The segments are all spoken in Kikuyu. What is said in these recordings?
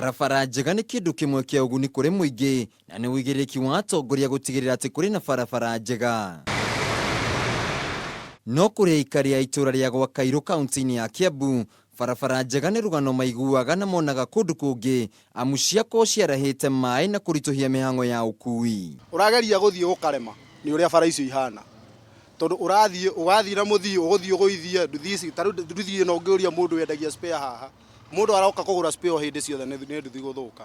Barabara njega nĩ kĩndũ kĩmwe kĩa ũguni kũrĩ mũingĩ na nĩ ũigĩrĩrĩki wa atongoria gũtigĩrĩra atĩ kũrĩ na barabara njega. No kũrĩ aikari a itũũra rĩa gwa Kairũ kaunti-inĩ ya Kiambu, barabara njega nĩ rũgano maiguaga na monaga kũndũ kũngĩ amu ciakorwo ciarahĩte maĩ na kũritũhia mĩhang'o ya ũkui. Ũrageria gũthiĩ ũkarema nĩ ũrĩa bara icio ihana tondũ ũrathiĩ ũgathiĩ na mũthii ũgũthiĩ ũgũithie nduthi ici ta rĩu nduthi ĩno ũngĩũria mũndũ wendagia spare haha mũndũ aroka kũgũra spare o hĩndĩ ciothe nĩ nduthi gũthũka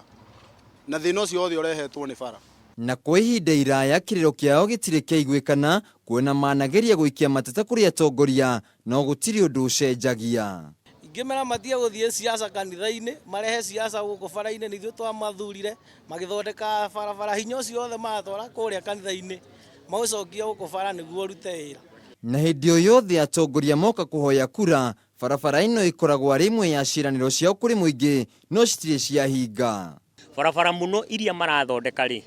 na thĩna ũcio wothe ũrehetwo nĩ bara. Na kwa ihinda iraya kĩrĩro kĩao gĩtirĩ kĩaiguĩkana kuona manageria gũikia mateta kũrĩ atongoria no gũtirĩ ũndũ ũcenjagia. Ingĩmera matige gũthiĩ siasa kanitha-inĩ, marehe siasa gũkũ bara-inĩ, nĩ ithuĩ twamathurire, magĩthondeka barabara, hinya ũcio wothe maratwara kũrĩa kanitha-inĩ, maũcokie gũkũ bara nĩguo ũrute wĩra. Na hĩndĩ o yothe atongoria moka kũhoya kura, barabara ĩno ĩkoragwo arĩ ĩmwe ya ciĩranĩro ciao kũrĩ mũingĩ no citirĩ ciahinga. Barabara mũno iria marathondeka rĩ,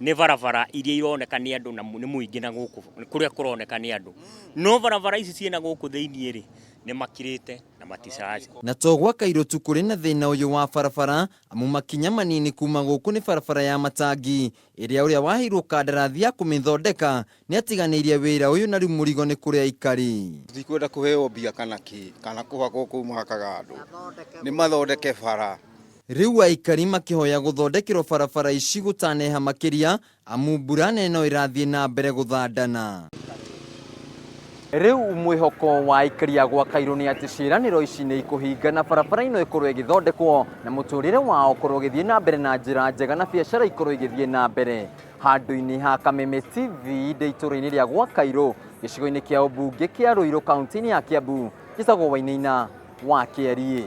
nĩ barabara iria ironeka nĩ andũ na nĩ mũingĩ na gũkũ kũrĩa kũroneka nĩ andũ. No barabara ici ciĩna gũkũ thĩiniĩ rĩ, nĩ makirĩte na maticaci. Na to gwa Kairũ tu kũrĩ na thĩna ũyũ wa barabara amu makinya manini kuma gũkũ nĩ barabara ya Matangi ĩrĩa ũrĩa waheirwo kandarathi ya kũmĩthondeka nĩatiganĩirie wĩra ũyũ na rĩu mũrigo nĩ kũrĩ aikari. Tũtikwenda kũheo mbia kana kĩ, kana kũhakwo kũu mahakaga andũ. Nĩ mathondeke bara. Rĩu aikari makĩhoya gũthondekerwo barabara ici gũtaneha makĩria amu mbura nene no ĩrathiĩ na mbere gũthandana. Rĩu mwĩhoko wa aikari a gwa Kairũ nĩ atĩ ciĩranĩro ici nĩ ikũhinga na barabara ĩno ĩkorwo ĩgĩthondekwo na mũtũrĩre wao ũkorwo ũgĩthiĩ na mbere na njĩra njega na biacara ikorwo igĩthiĩ na mbere. Handũ-inĩ ha Kameme TV ndĩ itũũra-inĩ rĩa gwa Kairũ gĩcigo-inĩ kĩa ũmbunge kĩa Ruiru kaunti-inĩ ya Kiambu, njĩtagwo Wainaina wa Kĩeriĩ.